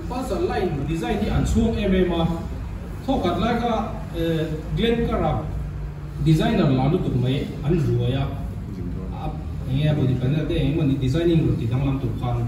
Pulsar line design hi an chhuang em em a, thawkhat lai kha Glen Carr-a designer la lutuk mai an ruai a, eng nge body panel te eng emaw ni designing rawn ti danglam tur khan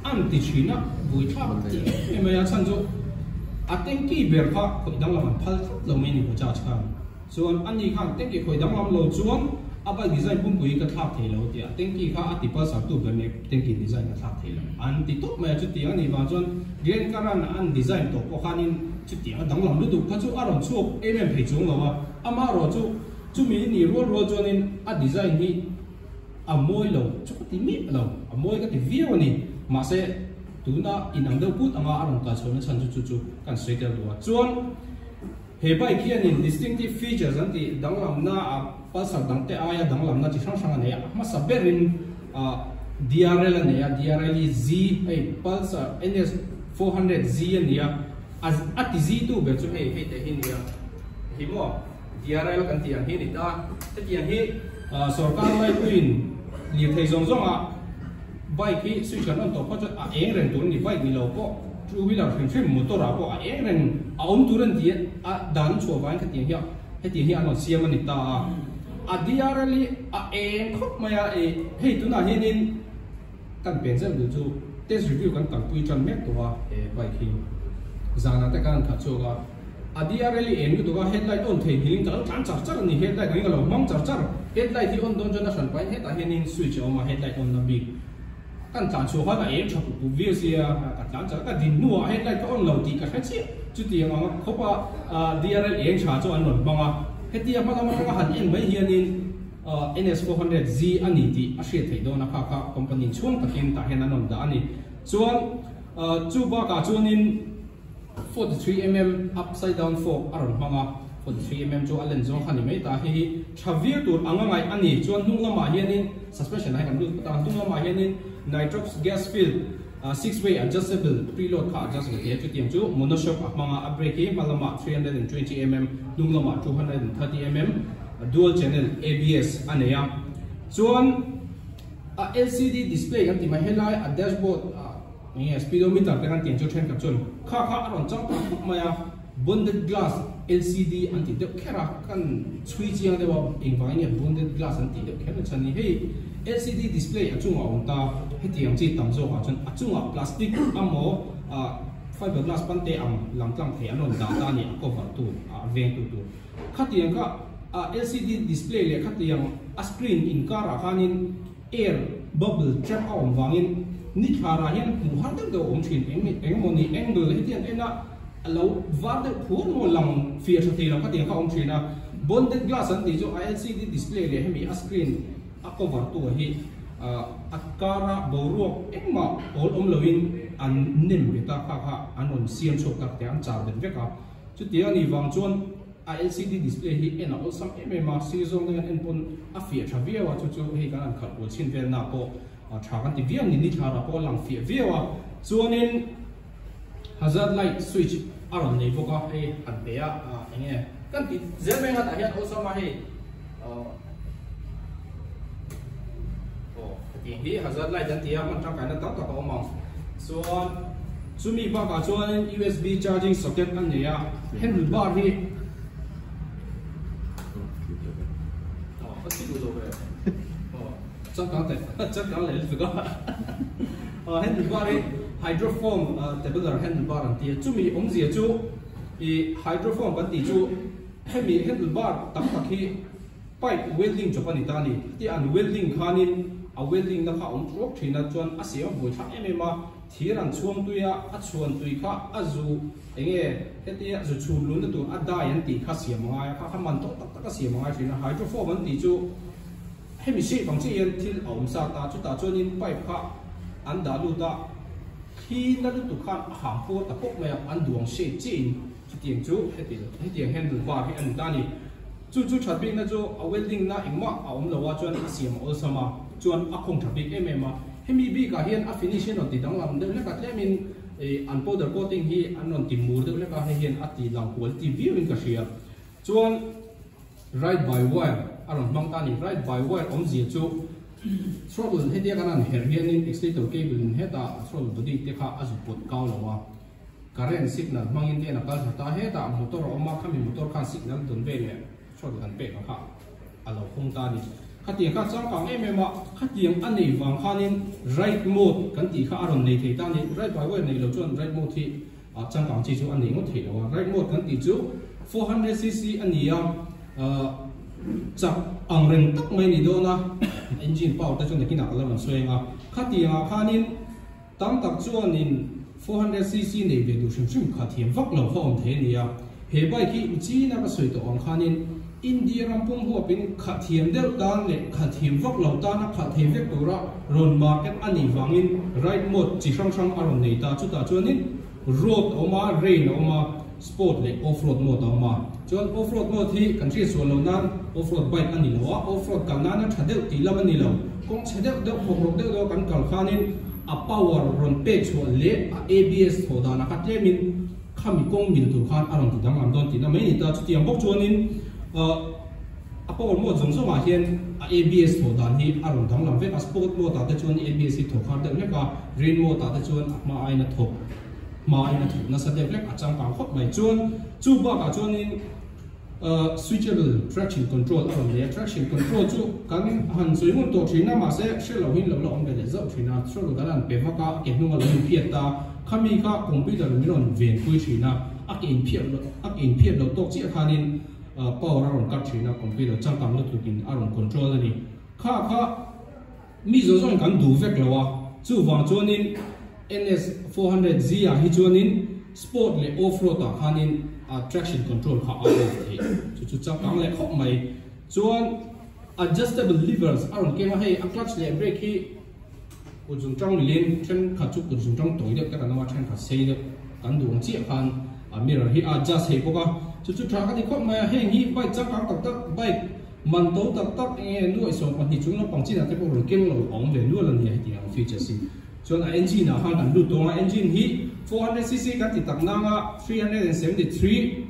an ti thin a, buaithlak ti em em mai a, chhan chu a tanky ber kha khawih danglam an phal tlat lo mai a ni Bajaj khan. Chuan a ni khan tanky khawih danglam lo chuan a bike design pumpui hi ka thlak thei lo tia tanky kha a ti Pulsar tu ber nen tanky design ka thlak thei lo an ti tawp mai a, chutiang a nih vang chuan Glen Curran an design tawh pawh khanin chutiang a danglam lutuk kha chu a rawn chhuak em em thei chuang lo a, amaherawh chu chumi ni rual rual chuanin a design hi a mawi lo chu ka ti miah lo, a mawi ka ti viau a ni, mahse tuna inang deuh put anga a rawn kal chhohna chhan chu chu chu kan sawi tel duh a, chuan. He bike hianin distinctive features an tih danglamna a Pulsar dangte aia danglamna chi hrang hrang a nei a, a hmasa berin DRL a nei a, DRL hi Z hei Pulsar NS 400 Z a ni a, a ti Z tu ber chu hei hei te hi a ni a, hi maw DRL kan tih ang hi a ni ta, hetiang hi sorkar laipuiin lirthei zawng zawnga bike hi switch kan on tawh phawt chuan a eng reng tur a ni, bike ni lo pawh. Two wheeler hrim hrim motor ah pawh a eng reng a awm tur a ni tih a dan chhuah vangin khatiang hi hetiang hi an rawn siam a ni ta a. A DRL hi a eng khawp mai a, ih hei tunah hianin kan pen zeuh duh chu test review kan kalpui tan mek tawh a he bike hi zanah te khan an khalh chhuak a. A DRL hi eng lutuk a headlight on thei ngilin ka lo tlan char char a ni, headlight angin ka lo hmang char char, headlight hi on dawn chuan a hran pahin hetah hianin switch a awm a headlight on na bik. Kan tlan chhuah khan a eng tha pup pup viau sia, ka tlan char ka din hnuah headlight ka on lo tih ka hre chiah. Chutiang ang khawp a DRL eng tha chu an rawn hmang a, hetia hma lam atanga han en mai hianin NS 400 Z a ni tih a hriat theih dawn a, kha kha company chhuang takin tah hian an rawn dah a ni. Chuan chu bakah chuanin 43 mm upside down fork a rawn hmang a, 43 mm chu a len zawng kha ni mai ta, hei hi tha viau tur anga ngaih a ni. Chuan hnung lamah hianin suspension ah hian kan lut phawt a, hnung lamah hianin nitrox gas filled six way adjustable preload kha adjust ve thei a, chutiang chu monoshock a hmang a, a brake hi hma lamah 320 mm, hnung lamah 230 mm dual channel ABS a nei a. Chuan a LCD display kan ti mai, helai a dashboard ah. Enge speedometer te kan tiang chu thenkhat chuan kha kha a rawn chang tak khawp mai a, bonded glass LCD an ti deuh kher a, kan chhui chiang deuh a engvangin nge bonded glass an tih deuh kher na chhan ni hei LCD display a chungah a awm ta, hetiang chi tam zawkah chuan a chungah plastic amaw ah fiber glass pante ang lang tlang thei an rawn dah ta a ni a cover tu a veng tu tur khatiang kha ah LCD display leh khatiang a screen inkarah khanin Air bubble trap a awm vangin ni thlarah hian hmuh har deuh deuh a awm thin. Eng eng emaw ni angle hetiang ena a lo var deuh phur maw lang fiah tha thei lo khatiang kha a awm thin a. Bonded glass an tih chu a LCD display leh hemi a screen a cover tu hi a kara boruak engmah awl awm loin an nem bet a, kha kha an rawn siam chhuak tak teh an char bet vek a. Chutiang a nih vang chuan. A LCD display hi en a awlsam em em a, sir zawng deuh hian en pawn a fiah tha viau a, chu chu hei kan han khalh kual chhin vel na pawh tha kan ti viau ni, ni thlarah pawh a lang fiah viau a, chuanin hazard light switch a rawn nei bawk a, hei han pe a, eng nge kan ti zel mai ang a tah hian awlsam a hei aw hetiang hi hazard light an ti a, hman tangkaina tam tak a awm ang, chuan. Chumi bakah chuan USB charging socket a nei a, handle bar hi handle bar hi hydroform tabular handle bar an ti a, chumi awmzia chu ih hydroform kan tih chu hemi handle bar tam tak hi pipe welding chawp a ni ta a ni, heti an welding khanin a welding na kha a awm thuak thin a, chuan a siam a buaithlak em em a. Thir an chhuang tui a, a chhuan tui kha a zu enge hetia zu chhum lun na tur a dai an tih kha siam a ngai a, kha kha man tawk tak tak a siam a ngai thin a, hydroform an tih chu hemi shape ang chiah hian thil a awm sa ta, chutah chuanin pipe kha an dah lut a, thli na lutuk khan a hang puar ta pawp mai a, an duang shape chiahin chutiang chu heti hetiang handle bar hi a ni ta a ni. Chu chu that bikna chu a welding na engmah a awm lo a, chuan a siam a awlsam a, chuan a khawng tha bik em em a. Hemi bikah hian a finish hi an rawn ti danglam deuh hlek a, tlemin an powder coating hi an rawn ti mur deuh hlek a, hei hian a ti lang quality viauin ka hria. Chuan ride by wire a rawn hmang ta a ni. Ride by wire awmzia chu throttle hetia kan han herh hianin accelerator cable in hetah throttle body te kha a zu pawt kau lo a. Current signal hmangin te in a kal thla ta. Hetah motor a awm a, khami motor khan signal dawn vel leh throttle kan pek ang kha a lo hawng ta a ni. Khatiang kha changkang em em a, khatiang a nei vang khanin ride mode kan tih kha a rawn nei thei ta a ni. Ride by wire nei lo chuan ride mode hi changkang chi chu a nei ngawt thei lo a. Ride mode kan tih chu 400cc a ni a, chak ang reng tak mai a ni dawn a, engine power te chu nakinah ka la rawn sawi ang a. Khatiangah khanin. Tam tak chuanin 400cc nei ve duh hrim hrim kha thiam vak lo kha awm thei a ni a. He bike hi Uchina ka sawi tawh ang khanin India ram pum huapin khalh thiam deuh tan leh khalh thiam vak lo tana khalh thei vek tura rawn market a nih vangin ride mode chi hrang hrang a rawn nei ta. Chutah chuanin road a awm a, rain a awm a, sport leh off road mode a awm a. Chuan off road mode hi kan hriatsual lo nan off road bike a ni lo a, off road kal nana tha deuh tih lam a ni lo. Kawng chhe deuh deuh, phawk rawk deuh deuh a kan kal khanin a power rawn pek chhuah leh a ABS thawh danah kha tlemin khami kawng mil tur khan a rawn ti danglam dawn tihna mai a ni ta. Chutiang bawk chuanin a power mode zawng zawngah hian a ABS thawh dan hi a rawn danglam vek a, sport mode ah te chuan ABS hi thawk har deuh hlek a, rain mode ah te chuan a hma aiin a thawk hma aiin a thawk nasa deuh hlek a changkang khawp mai. Chuan chu bakah chuanin Switchable traction control a rawn nei a, traction control chu kan han sawi ngun tawh thin a, mahse hre lo hin lo la awm ve leh zauh thin a, hre lo kan han pe vak a, a ke hnung a lo inphiat ta, khami kha computer min rawn ven pui thin a, a ke inphiat lo a ke inphiat lo tawk chiah khanin power a rawn cut thin a, computer changkang lutukin a rawn control a ni. Kha kha mi zawh zawhin kan duh vek lo a, chuvang chuanin NS 400 Z ah hi chuanin sport leh off road ah khanin traction control kha a off theih, chu chu changkang leh khawp mai. Chuan adjustable levers a rawn keng a, hei a clutch leh brake hi kut zungtang milin thenkhat chu kut zungtang tawi deuh te kan awm a, thenkhat sei deuh kan duh ang chiah khan a mirror hi a adjust thei bawk a, chu chu tha ka ti khawp mai a, heng hi bike changkang tak tak bike Man to tak tak eng nge nuaih 12 chung lampang chinah te pawh rawn keng lo a awm ve nual a nia hetiang ang features hi. Chuan a engine ah khan kan lut dawn a, engine hi 400cc kan ti tak nang a, 373.27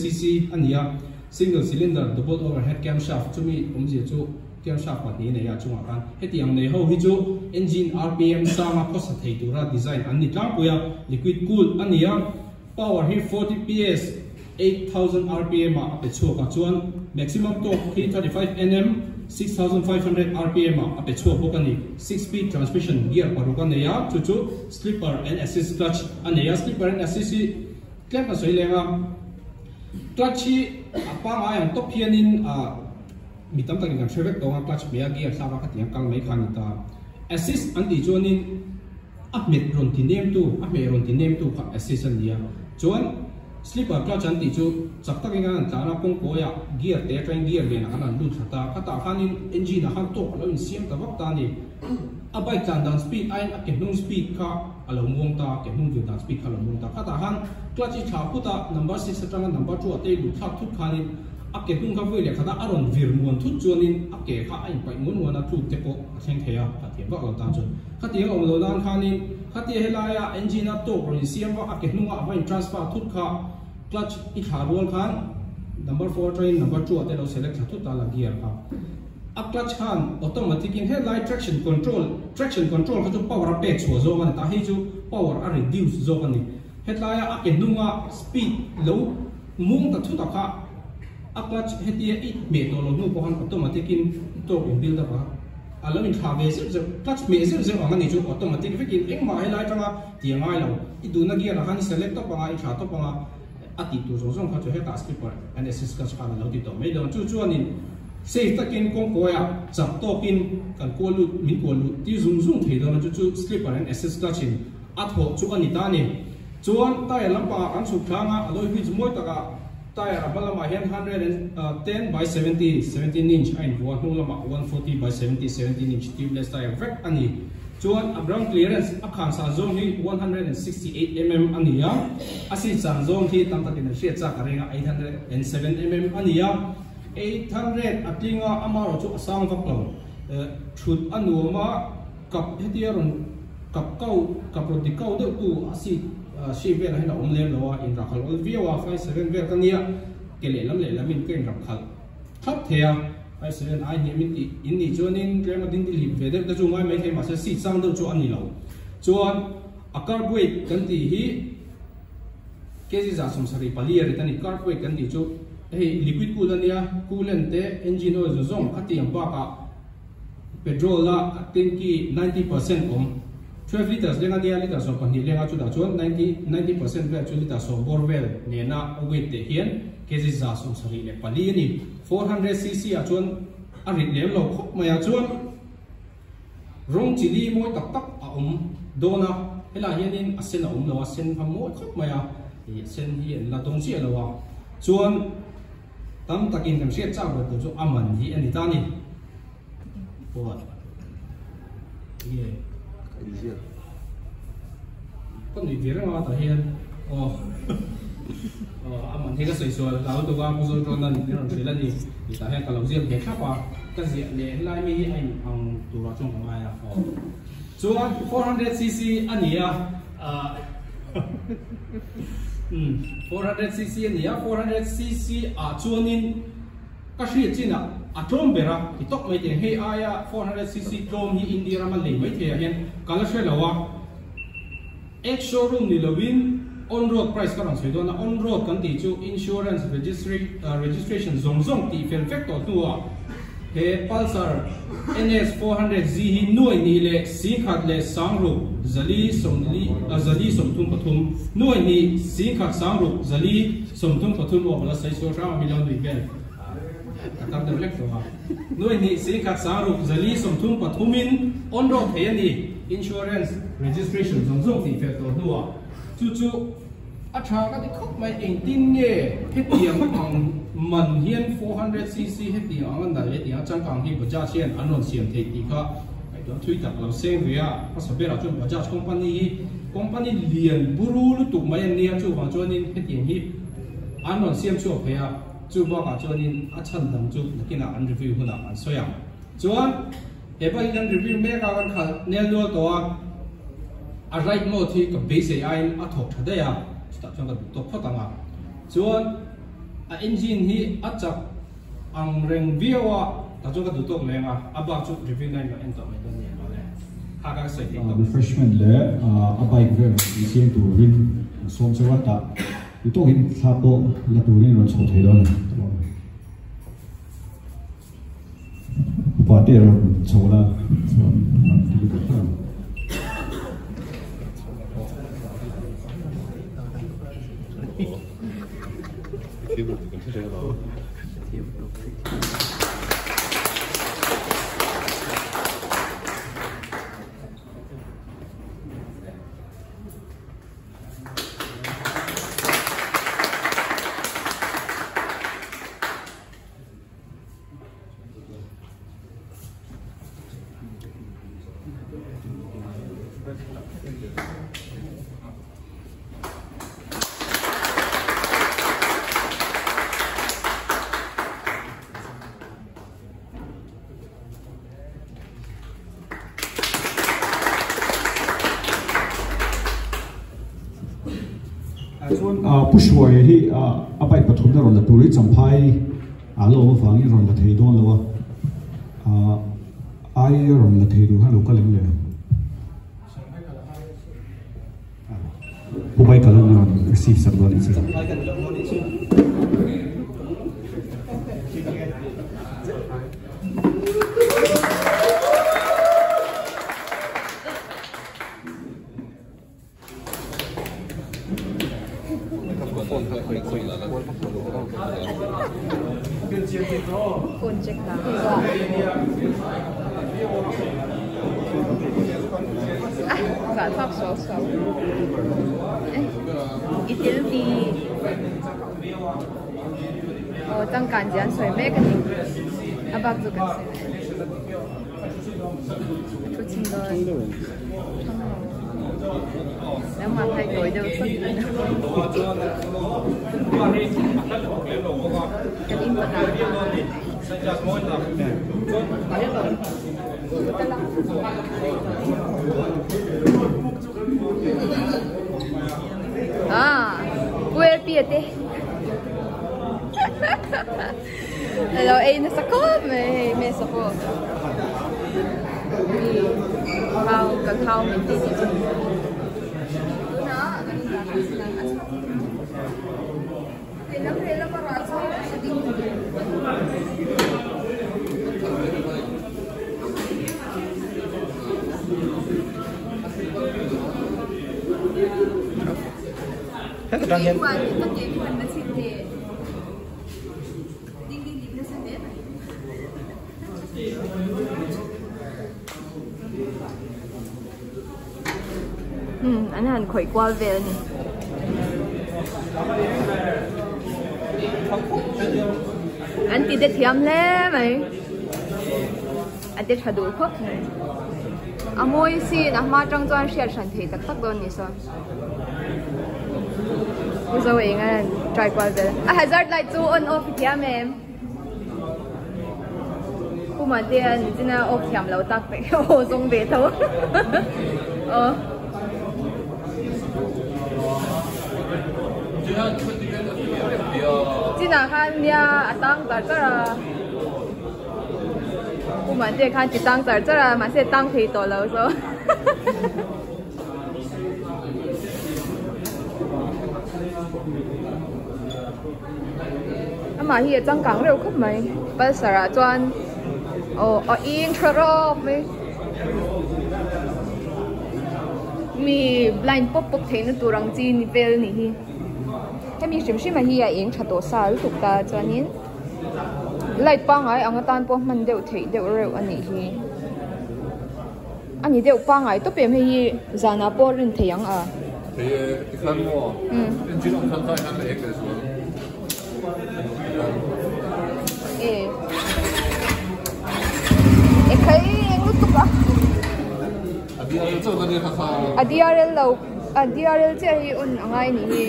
cc a ni a, single cylinder double overhead camshaft chumi awmzia chu camshaft pahnih a nei a chungah khan hetiang nei ho hi chu engine rpm sanga khawsa thei tura design an ni tlangpui a, liquid cooled a ni a. Power hi 40 PS, 8000 rpm ah a pe chhuak a, chuan maximum torque hi 35 Nm, 6500 rpm ah a pe chhuak bawk a ni. Six speed transmission gear paruk a nei a, chu chu slipper and assist clutch a nei a, slipper and assist hi tlem ka sawi leng a, clutch hi a pangngai ang tawp hianin ah mi tam takin kan hre vek tawng a, clutch hmeh a gear thlak a khatiang kal mai kha a ni ta. Assist an tih chuanin. A hmet rawn ti nemtu, a hmeh rawn ti nemtu kha assist a ni a. Chuan slipper clutch an tih chu chak takin an han tlan a, kawngkawiah gear te atangin gear lianah an han lut thla ta. Khatah khanin engine ah khan torque a lo insiam ta vak ta a ni. A bike tlan dan speed aiin a ke hnung speed kha a lo muang ta, ke hnung vir dan speed kha a lo muang ta. Khatah khan clutch i thlah phut a, number six atanga number two ah te i luh thlak thut khanin a ke hnung kha vawi leh khatah a rawn vir muan thut chuanin a ke kha a inpaih muan muan a, tluk te pawh a thleng thei a, kha thiam vak lo tan chuan. Khatiang a awm lo nan khanin khatia helaia engine a torque rawn insiam va a ke hnunga a va in transfer thut kha clutch i thla rual khan number four atangin number two ah te lo select thla thut a la gear kha a clutch khan automatic in helai traction control traction control kha chu power a pek chhuah zawng a ni ta hei chu power a reduce zawk a ni hetlaia a ke hnunga speed lo mung ta thut a kha a clutch hetia i hmeh tawh lo hnu pawh khan automatic in torque in build up a. A lo inthlah ve zeuh zeuh, clutch hmeh zeuh zeuh ang a ni chu automatic vekin engmah helai atanga ti a ngai lo. I duhna gear ah khan i select tawp anga, i thlah tawp anga, a tih tur zawng zawng kha chu hetah slipper and assist clutch khan a lo ti tawh mai dawn. Chu chuanin safe takin kawngkawiah chak tawkin kan kual lut, min kual lut tir zung zung thei dawn a, chu chu slipper and assist clutch in a thawh chu a ni ta a ni. Chuan tyre lampangah kan chhuk thlang a, alloy wheels mawi takah Tyre a hma lamah hian 110 by 70, 17 inch a invuah, hnung lamah 140 by 70, 17 inch tubeless tyre vek a ni. Chuan a ground clearance a khan san zawng hi 168 mm a ni a, a seat san zawng hi tam takin an hriat chak a reng a, 807 mm a ni a, 800 a tling a, amaherawh chu a sang vak lo. Thut a nuam a. Kap hetia rawn kap kau kap rawn ti kau deuh tu a seat shape velah hian a awm lem lo a, in rakhalh awl viau a, 57 vel ka nia ke lehlam lehlam in ka in rakhalh thlap thei a, 57 ai hniam in tih in nih chuanin tlem a ding hlip ve deuh te chu ngai mai thei mahse seat sang deuh chu a ni lo. Chuan a carb weight kan tih hi. Kg 174 a rit a ni. Carb weight kan tih chu hei liquid cool a nia, coolant te engine oil zawng zawng khatiang bakah petrol a tanky 90% awm. 12 litres leng a nia, litre 12 lenga chutah chuan 90% vel chu litre 10 bawr vel nena weight teh hian kg 174 a ni. 400cc ah chuan a rit lem lo khawp mai a, chuan rawng chili mawi tak tak a awm dawn a, helaiah hianin a sen a awm lo a, sen kha mawi khawp mai a, ih sen hi an la dawng chiah lo a, chuan tam takin kan hriat chak ber tur chu a man hi a ni ta a ni. Pawh nge ka nuih ve reng a tah hian aw aw a man hi ka sawi sual hlau tuk a Pu Zawlṭawnan min rawn hrilh a ni tih tah hian ka lo ziak ve thlap a ka ziah leh helai mi hi a in ang turah chuan ka ngai a aw chuan 400cc a ni a ah umm 400cc a ni a 400cc ah chuanin Ka hriat chinah a tlawm ber a, ti tawp mai teh. Hei aia 400cc tlawm hi India rama lei mai theiah hian ka la hre lo a. Ex showroom ni loin on road price ka rawn sawi dawn a, on road kan tih chu insurance, registration zawng zawng tih fel vek tawh hnuah he Pulsar NS 400Z hi nuai hnih leh singkhat leh sangruk zali sawmli zali 33, nuai hnih singkhat sangruk zali 33 aw ka la sawi sual hrang a mi lo nui vel ka tar deuh lek tawh a. Nuai hnih singkhat sangruk zali 33 in on road thei a ni. Insurance registration zawng zawng tih fel tawh hnuah chu chu A tha ka ti khawp mai, engtin nge hetiang ang man hian 400cc hetiang ang a nalh hetiang a changkang hi Bajaj hian an rawn siam theih tih kha ngaihtuah thui tak lo seng ve a, hmasa berah chuan Bajaj company hi company lian buru lutuk mai an nia, chuvang chuanin hetiang hi an rawn siam chhuak thei a, chu bakah chuanin a chhan dang chu nakinah an review hunah an sawi ang. Chuan he bike hi kan review mek a, kan khalh nel nual tawh a, a ride mode hi ka beisei aiin a thawk tha daih a, chutah chuan ka duh tawk phawt ang a. Chuan a engine hi a chak ang reng viau a, tah chuan ka duh tawk leng a, a bak chu review na in lo en tawh mai dawn nia mawle. Kha ka sawi thei tawh. Refreshment leh a bike vel tih siam turin an sawm cheu a, tah duh tawkin thla pawh la turin rawn chho thei dawn a ni. Upa te rawn chho la chuan an ti lutuk hle ang. Chuan Pu Hruaia hi a bike pathumna rawn la tur hi Champhai A lo awm avangin rawn la thei dawn lo a, ai rawn la thei duh khan lo kal em le? Pu Michael an rawn receive sak dawn anih chu. Alo ei nasa khawp mai hei mesa pawh mi thau ka thau min ti tih chu tunah kan indah kan sin ang a chhak. Umm an han khawih kual vel a ni. An ti te thiam hle mai. A te tha duh khawp mai. A mawi sin a hma tang chuan hriat hran thei tak tak dawn ni sawn. Pu Zo eng a han try kual vel a. A hazard light chu on off i thiam em? Pu Muantea nichina off thiam lo tak mai aw zawng ve tho. Aw. Chinah khan nia a tang char char a. Pu Muantea khan ti tang char char a mahse tang thei tawh lo so. Amah hi a changkang reuh khawp mai pulsar ah chuan aw a eng tha rawk mai mi blind pawp pawp theihna tur ang chi ni vel a nih hi hemi hrim hrim a hi a eng tha tawh sa lutuk ta chuanin light pangngai ang atan pawh hman deuh theih deuh reuh a nih hi. A ni deuh pangngai tawp em hei hi zanah pawh rin thei ang a. Thei e tikhan maw engine awm khan kha hian a ek leh zual. E e khai eng lutuk a. A DRL chauh ka nia kha kha. A DRL lo a DRL chiah hi on a ngai ni hi.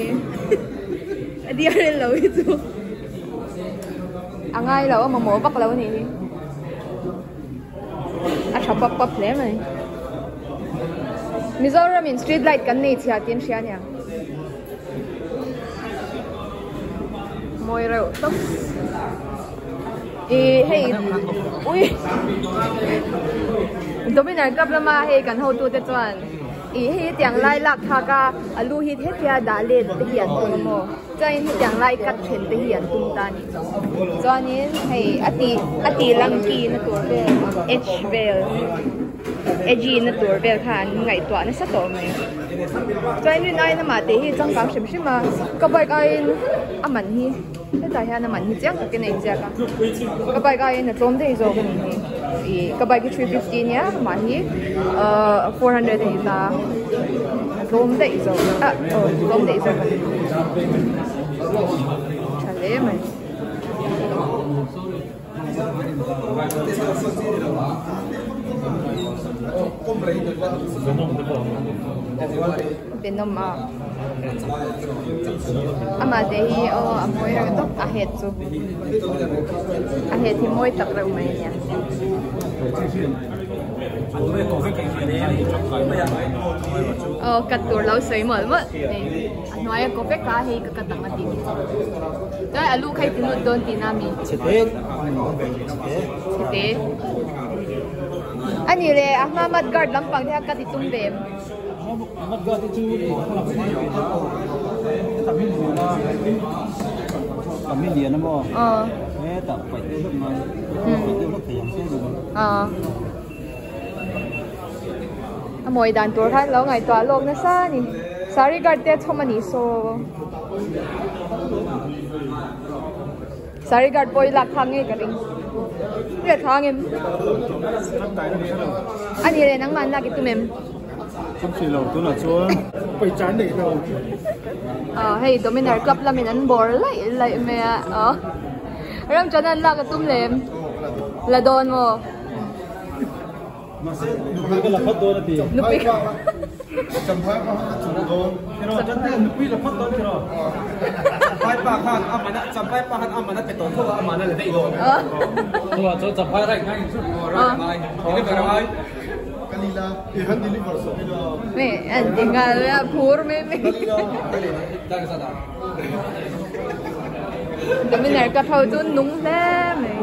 A DRL lo hi chu a ngai lo a mamawh vak lo a nih hi. A tha pap pap hle mai. Mizoram in street light kan nei chhia tih an hria ania. Mawi reuh tawp. Ih hei ui Dominar Club lama hei kan hotu te chuan ih hei hetiang lai lak thlak a alu hi hetia dah let te hi an tum a maw. Chuanin hetiang lai cut then te hi an tum ta a nih chu. Chuanin hei a tih a tih lang ki na tur vel edge vel edgy na tur vel kha an ngaihtuah nasa tawh mai. Chuanin rin aiin amah teh hi changkang hrim hrim a ka bike aiin a man hi hetah hian a man hi chiang takin a inziak a ka bike aiin a tlawm daih zawk a nih hi ih ka bike hi 350 ania amah hi ahh 400 a ni ta a tlawm daih zawk ah aw tlawm daih zawk a ni tha hle mai. Venom a amah te hi aw a mawi reuh tawp a het chu a het hi mawi tak reuh mai ania. Aw cut tur lo sawi mawlh mawlh hei a hnuai a kaw vek a hei ka cut ang a tih hi chuan a lu kha i ti lut dawn tihna a mi chhete a ni le a hma mud guard lampang te kha cut i tum ve em. Aw. A mawi dan tur khan lo ngaihtuah lawk nasa a ni. Saree guard te a chhawm a nih saw. Saree guard pawh i lak thlak ngei ka ring. I la thlang em? A ni le nangmah an lak i tum em? Tum thei lo tunah chuan pawisa an neih lo. Aw hei Dominar club lamin an bawr laih laih mai a. Aw Ramchana an lak a tum lem. La dawn maw? Mahse nupui ka la phawt dawn a ti. Nupui ka Champhai pa khan a chung dawn. Kiraw Chante nupui la phawt dawn kiraw. Champhai pa khan a man a Champhai pa khan a man a pe tawh tho a a man a la daih dawn. Chua chuan Champhai right ngai in chu right ngai. Deliver a ngai. Kalila i han deliver sak ila. Me an ti nghal a phur mai mai. Dominar ka tho chu nung hle mai.